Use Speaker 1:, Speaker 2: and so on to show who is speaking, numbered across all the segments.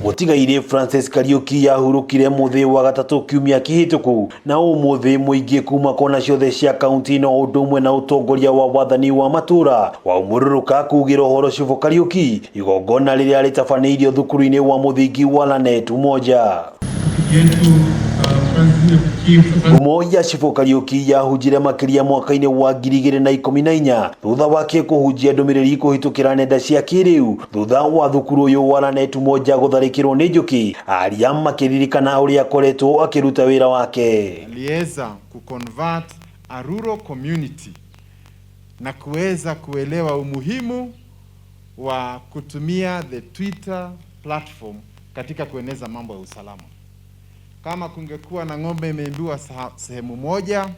Speaker 1: Mũtigairĩ Francis Kariuki yahurũkire mũthĩ wa gatatũ kiumia kĩhĩtũku na ũmũthĩ mũingĩ kuma kona ciothe cia kaunti no ũndũ ũmwe na ũtongoria wa wathani wa matũra waumũrũrũka kugĩra ũhoro Cibũ Kariuki igongona rĩrĩa rĩtabanĩirio thukuru-inĩ wa mũthingi wa Lanet Umoja.
Speaker 2: Yetu
Speaker 1: Ngumo ya Cibũ Kariuki yahunjire makĩria mwaka-inĩ wa 2014 thutha wake kũhunjia ndũmĩrĩri kũhĩtũkĩra nenda cia kĩrĩu thutha wa thukuru ũyũ wa Lanet Umoja gũtharĩkĩrwo nĩ njũkĩ aria makĩririkana ũrĩa akoretwo akĩruta wĩra wake.
Speaker 3: Aliweza kuconvert a rural community na kuweza kuelewa umuhimu wa kutumia the Twitter platform katika kueneza mambo ya usalama. Kama kungekuwa na ng'ombe imeibiwa sehemu moja,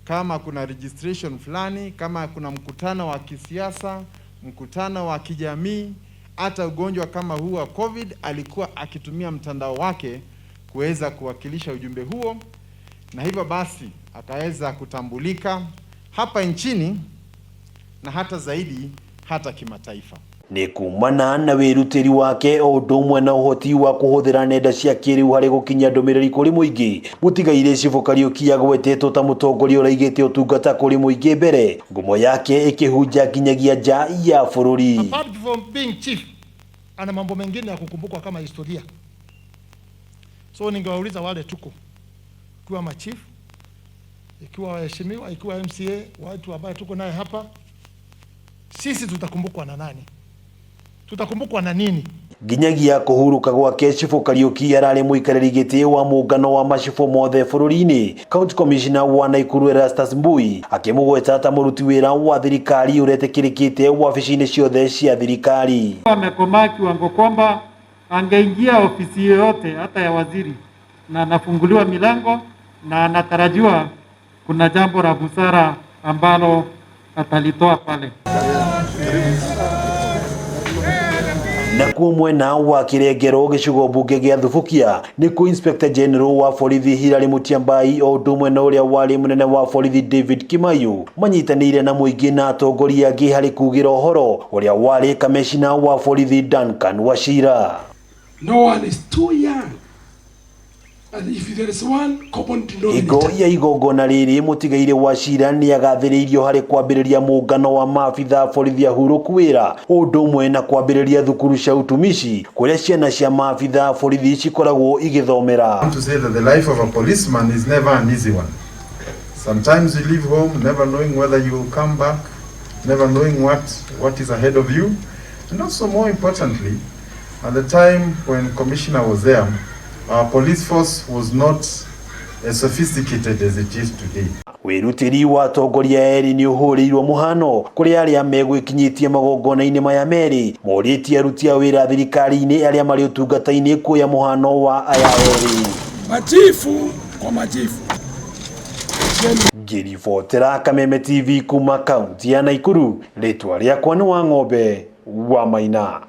Speaker 3: kama kuna registration fulani, kama kuna mkutano wa kisiasa, mkutano wa kijamii, hata ugonjwa kama huu wa COVID, alikuwa akitumia mtandao wake kuweza kuwakilisha ujumbe huo, na hivyo basi akaweza kutambulika hapa nchini na hata zaidi hata kimataifa.
Speaker 1: Nĩ kumana na wĩrutĩri wake o ũndũ ũmwe na ũhoti wa kũhũthĩra nenda cia kĩrĩu harĩ gũkinyia ndũmĩrĩri kũrĩ mũingĩ. Mũtigairĩ Cibũ Kariuki agwetetwo ta mũtongoria ũraigĩte ũtungata kũrĩ mũingĩ mbere, ngumo yake ĩkĩhunja nginyagia nja ya bũrũri.
Speaker 2: Apart from being chief, ana mambo mengine ya kukumbukwa kama historia. So ningewauliza wale tuko ikiwa machief, ikiwa waheshimiwa, ikiwa MCA, watu ambao tuko naye hapa, sisi tutakumbukwa na nani? Tutakumbukwa na nini?
Speaker 1: Nginyagia kũhurũka gwake Cibũ Kariuki ararĩ mũikarĩri gĩtĩ wa mũngano wa macibũ mothe bũrũri-inĩ. County Commissioner wa Nakuru Erastus Mbui akĩmũgweta ta mũruti wĩra wa thirikari ũretĩkĩrĩkĩte wabici-inĩ ciothe cia thirikari.
Speaker 4: Amekomaa kiwango kwamba angeingia ofisi yoyote hata ya waziri na anafunguliwa milango na anatarajiwa kuna jambo la busara ambalo atalitoa pale.
Speaker 1: Nakuo mwena wa Kirengero gĩcigo mbunge gĩa Thubukia nĩkuo Inspector General wa borithi Hilary Mutyambai o ũndũ ũmwe na ũrĩa warĩ mũnene wa borithi David Kimaiyu manyitanĩire na mũingĩ na atongoria angĩ harĩ kugĩra ũhoro ũrĩa warĩ kamishna wa borithi Duncan Wachira.
Speaker 5: No one is too young. And if there is one common
Speaker 1: Hingo
Speaker 5: denominator,
Speaker 1: ya igongona rĩrĩ mũtigairĩ Wachira nĩagathĩrĩirio harĩ kwambĩrĩria mũngano wa maabitha borithi ahurũku wĩra ũndũ ũmwe na kwambĩrĩria thukuru cia utumishi kũrĩa ciana cia maabitha borithi cikoragwo igĩthomera.
Speaker 3: I want to say that the life of a policeman is never an easy one. Sometimes you leave home never knowing whether you will come back, never knowing what is ahead of you. And also more importantly, at the time when Commissioner was there, our police force was not as sophisticated as it is today.
Speaker 1: Wĩrutĩri wa atongoria erĩ nĩ ũhũrĩirwo mũhano kũrĩ arĩa megwĩkinyĩtie magongona-inĩ maya merĩ morĩtie aruti a wĩra thirikari-inĩ arĩa marĩ ũtungata-inĩ kuoya mũhano wa aya erĩ.
Speaker 5: Machifu kwa machifu.
Speaker 1: Ngĩribotera Kameme TV kuma kaunti ya Nakuru, rĩtwa rĩakwa nĩ Wang'ombe wa Maina.